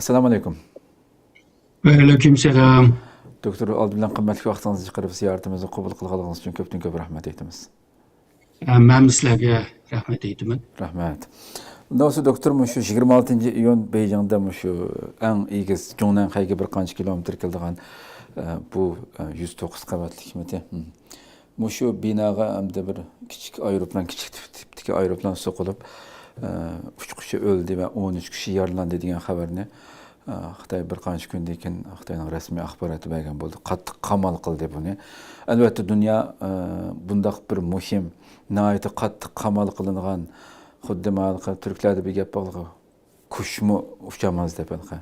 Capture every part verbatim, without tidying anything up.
ئەسسالامۇ ئەلەيكۇم. ۋەئەلەيكۇم سالام. دوكتور، ئالدى بىلەن قىممەتلىك ۋاقتىڭىزنى چىقىرىپ زىيارىتىمىزنى قوبۇل قىلغانلىقىڭىز ئۈچۈن كۆپتىن كۆپ رەھمەت ئېيتىمىز. مەنمۇ سىلەرگە رەھمەت ئېيتىمەن. رەھمەت. ئۇنداق بولسا دوكتور، مۇشۇ يىگىرمە ئالتىنچى ئىيۇن بېيجىڭدا مۇشۇ ئەڭ ئېگىز جۇڭنەنخەيگە بىر قانچە كىلومېتىر كېلىدىغان، ئە، بۇ، ئە، يۈز توققۇز قەۋەتلىكمىتى؟ ھىم. مۇشۇ بىناغا ئەمدى بىر كىچىك ئايروپىلان، كىچىك تىپ-، تىپتىكى ئايروپىلان سوقۇلۇپ، ئە، ئۈچ كىشى ئۆلدى ۋە ئون ئۈچ كىشى يارىلاندى دېگەن خەۋەرنى، ئە، خىتاي بىر قانچە كۈندىن كېيىن خىتاينىڭ رەسمىي ئاخباراتى بەرگەن بولدى. قاتتىق قامال قىلدى بۇنى. ئەلۋەتتە، دۇنيا، ئە، بۇنداق بىر مۇھىم، ناھايىتى قاتتىق قامال قىلىنغان، خۇددى مانا تۈركلەردە بىر گەپ بارغۇ، قۇشمۇ ئۇچالماس دەپ ھېلىقى.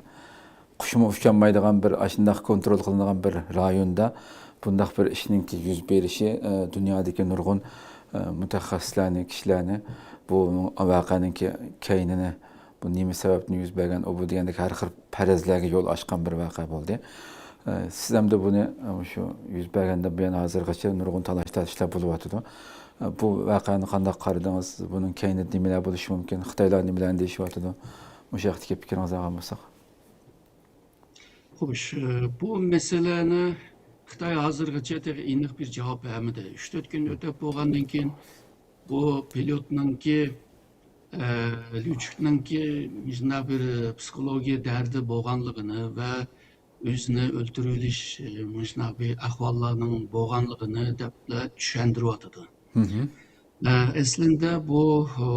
قۇشمۇ ئۇچالمايدىغان بىر، ئاشۇنداق كونترول قىلىنىدىغان بىر رايوندا بۇنداق بىر ئىشنىڭكى يۈز بېرىشى، ئە، دۇنيادىكى نۇرغۇن، ئە، مۇتەخەسسىسلەرنى، كىشىلەرنى بۇ ۋەقەنىڭكى كەينىنى، بۇ نېمە سەۋەبتىن يۈز بەرگەن، ئۇ بۇ دېگەندەك ھەر خىل پەرەزلەرگە يول ئاچقان بىر ۋەقە بولدى. ئە، سىز ئەمدى بۇنى، ئە، شۇ يۈز بەرگەندىن بۇيان ھازىرغىچە نۇرغۇن تالاش-تارتىشلار بولۇۋاتىدۇ. ئە، بۇ ۋەقەنى قانداق قارىدىڭىز؟ بۇنىڭ كەينىدە نېمىلەر بولۇشى مۇمكىن؟ خىتايلار نېمىلەرنى دېيىشىۋاتىدۇ؟ مۇشۇ ھەقتىكى پىكرىڭىزنى ئالغان بولساق. خوش، ئە، بۇ مەسىلىنى خىتاي ھازىرغىچە تېخى ئېنىق بىر جاۋاب بەرمىدى. ئۈچ تۆت كۈن ئۆتۈپ بولغاندىن كېيىن بۇ پىلوتنىڭكى، ئە، ليۇچۈكنىڭكى مۇشۇنداق بىر پسىخولوگىيە دەردى بولغانلىقىنى ۋە ئۆزىنى ئۆلتۈرۈۋېلىش، ئە، مۇشۇنداق بىر ئەھۋاللارنىڭ بولغانلىقىنى دەپلا چۈشەندۈرۈۋاتىدۇ. ئە، ئەسلىندە بۇ، ئۇ،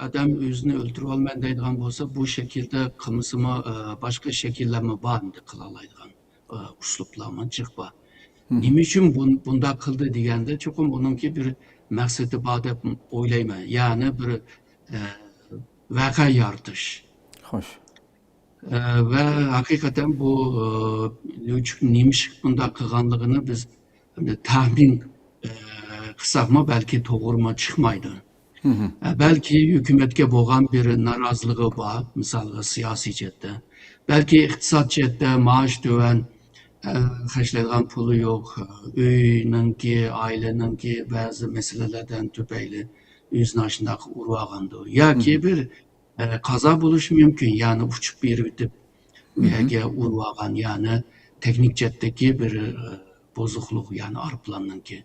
ئادەم ئۆزىنى ئۆلتۈرۈۋالىمەن دەيدىغان بولسا، بۇ شەكىلدە قىلمىسىمۇ، ئە، باشقا شەكىللەرمۇ بار ئەمدى قىلالايدىغان، ئە، ئۇسلۇبلارمۇ جىق بار. نېمە ئۈچۈن بۇن-، بۇنداق قىلدى دېگەندە، چوقۇم ئۇنىڭكى بىر مەقسىتى بار دەپ ئويلايمەن. يەنى بىر، ئە، ۋەقە يارىتىش. خوش. ئە، ۋە ھەقىقەتەن بۇ، ئە، ليۇچۈك نېمىشقا بۇنداق قىلغانلىقىنى بىز ئەمدى تەخمىن، ئە، قىلساقمۇ بەلكى توغرىمۇ چىقمايدۇ. ئە، بەلكى ھۆكۈمەتكە بولغان بىر نارازىلىقى بار، مىسالغا سىياسىي جەھەتتە. بەلكى ئىقتىساد جەھەتتە مائاش تۆۋەن، ئە، خەجلەيدىغان پۇلى يوق، ئۆينىڭكى، ئائىلىنىڭكى بەزى مەسىلىلەردىن تۈپەيلى ئۆزىنى ئاشۇنداق ئۇرۇۋالغاندۇ. ياكى بىر ئە، قازا بولۇشى مۇمكىن. يەنى ئۇچۇپ بېرىۋېتىپ، ئۇ يەرگە ئۇرۇۋالغان، يەنى تېخنىك جەھەتتىكى بىر، ئە، بۇزۇقلۇق، يەنى ئايروپىلاننىڭكى،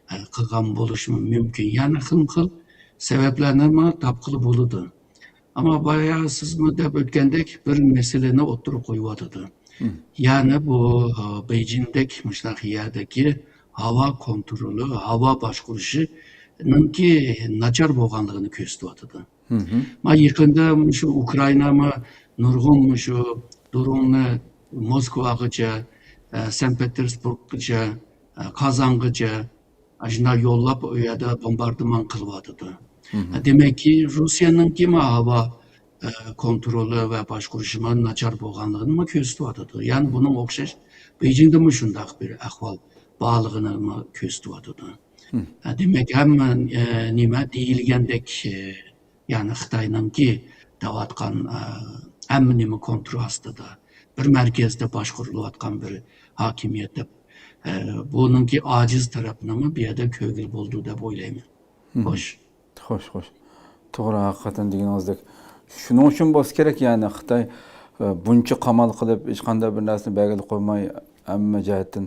ئە، قىلغان بولۇشى مۇمكىن. يەنى خىلمۇخىل سەۋەبلەرنىمۇ تاپقىلى بولىدۇ. ئەمما بايا سىزمۇ دەپ ئۆتكەندەك بىر مەسىلىنى ئوتتۇرىغا قويۇۋاتىدۇ. يەنى بۇ، ئە، بېيجىڭدەك مۇشۇنداق يەردىكى ھاۋا كونترولى، ھاۋا باشقۇرۇشىنىڭكى ناچار بولغانلىقىنى كۆرسىتىۋاتىدۇ. ما يېقىندا مۇشۇ ئۇكرائىنامۇ نۇرغۇن مۇشۇ دروننى موسكۋاغىچە، ئە، سەنت پېتېرسبۇرگقىچە، ئە، قازانغىچە، ئاشۇنداق يوللاپ ئۇ يەردە بومباردىمان قىلىۋاتىدۇ. دېمەككى، روسىيەنىڭكىمۇ ھاۋا، ئە، كونترولى ۋە باشقۇرۇشىمۇ ناچار بولغانلىقىنىمۇ كۆرسىتىۋاتىدۇ. يەنى بۇنىڭغا ئوخشاش بېيجىڭدىمۇ شۇنداق بىر ئەھۋال بارلىقىنىمۇ كۆرسىتىۋاتىدۇ. ئە، دېمەك، ھەممە، ئە، نېمە دېيىلگەندەك، ئە، يەنى خىتاينىڭكى دەۋاتقان، ئە، ھەممە نېمە كونترول ئاستىدا، بىر مەركەزدە باشقۇرۇلۇۋاتقان بىر ھاكىمىيەت دەپ، ئە، بۇنىڭكى ئاجىز تەرەپنىمۇ بۇ يەردە كۆرگىلى بولىدۇ دەپ ئويلايمەن. خوش. خوش، خوش. توغرا، ھەقىقەتەن دېگىنىڭىزدەك. شۇنىڭ ئۈچۈن بولسا كېرەك، يەنى خىتاي، ئە، بۇنچە قامال قىلىپ، ھېچقانداق بىر نەرسىنى بەرگىلى قويماي، ھەممە جەھەتتىن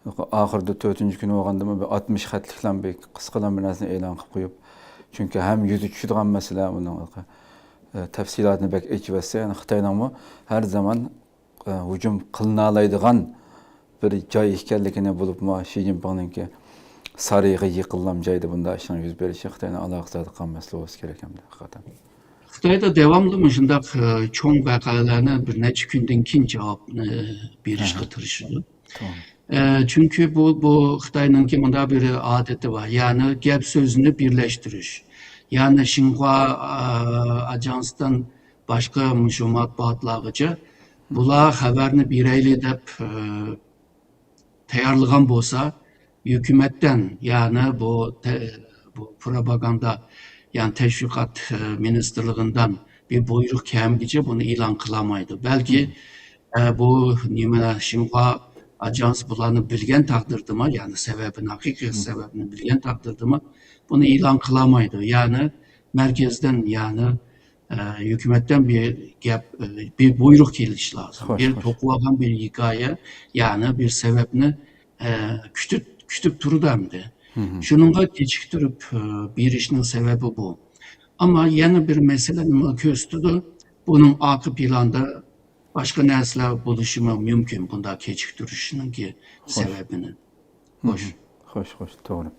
ئاخىرىدا تۆتىنچى كۈنى بولغاندىمۇ بىر ئاتمىش خەتلىكلام بىر قىسقىلام بىر نەرسىنى ئېلان قىلىپ قويۇپ، چۈنكى ھەم يۈزى چۈشىدىغان مەسىلە ئۇنىڭ، ئە، تەپسىلاتىنى بەك ئېچىۋەتسە، يەنى خىتاينىڭمۇ ھەر زامان، ئە، ھۇجۇم قىلىنالايدىغان بىر جاي ئىكەنلىكىنى، بولۇپمۇ شى جىنپىڭنىڭكى سارىيىغا يېقىنلام جايدا بۇنداق ئىشنىڭ يۈز بېرىشى خىتاينىڭ ئالاقىسىدىن قالغان مەسىلە بولسا كېرەك ئەمدى ھەقىقەتەن. خىتايدا داۋاملىق مۇشۇنداق، ئە، چوڭ ۋەقەلەرنى بىر نەچچە كۈندىن كېيىن جاۋابنى بېرىشقا تىرىشىدۇ. ئە، چۈنكى بۇ، بۇ خىتاينىڭكى مۇنداق بىر ئادىتى بار. يەنى گەپ سۆزنى بىرلەشتۈرۈش. يەنى شىنخۇا، ئە، ئاژانسىدىن باشقا مۇشۇ مەتبۇئاتلارغىچە بۇلار خەۋەرنى بېرەيلى دەپ، ئە، تەييارلىغان بولسا، ھۆكۈمەتتىن، يەنى بۇ تە-، بۇ پروپاگاندا، يەنى تەشۋىقات، ئە، مىنىستىرلىقىدىن بىر بۇيرۇق كەلمىگىچە بۇنى ئېلان قىلالمايدۇ. بەلكى، ئە، بۇ نېمە، شىنخۇا ئاژانسى بۇلارنى بىلگەن تەقدىردىمۇ، يەنى سەۋەبىنى، ھەقىقىي سەۋەبىنى بىلگەن تەقدىردىمۇ بۇنى ئېلان قىلالمايدۇ. يەنى مەركەزدىن، يەنى ئە، ھۆكۈمەتتىن بىر گەپ، ئە، بىر بۇيرۇق كېلىشى لازىم. خوش، بىر خوش. توقۇۋالغان بىر ھېكايە، يەنى بىر سەۋەبنى، ئە، كۈتۈپ، كۈتۈپ تۇرىدۇ ئەمدى. شۇنىڭغا كېچىكتۈرۈپ، ئە، بېرىشنىڭ سەۋەبى بۇ. ئەمما يەنە بىر مەسىلىنى كۆرسىتىدۇ. بۇنىڭ ئارقا پىلاندا باشقا نەرسىلەر بولۇشىمۇ مۇمكىن، بۇنداق كېچىكتۈرۈشنىڭكى سەۋەبىنى. خوش. خوش، خوش، توغرا.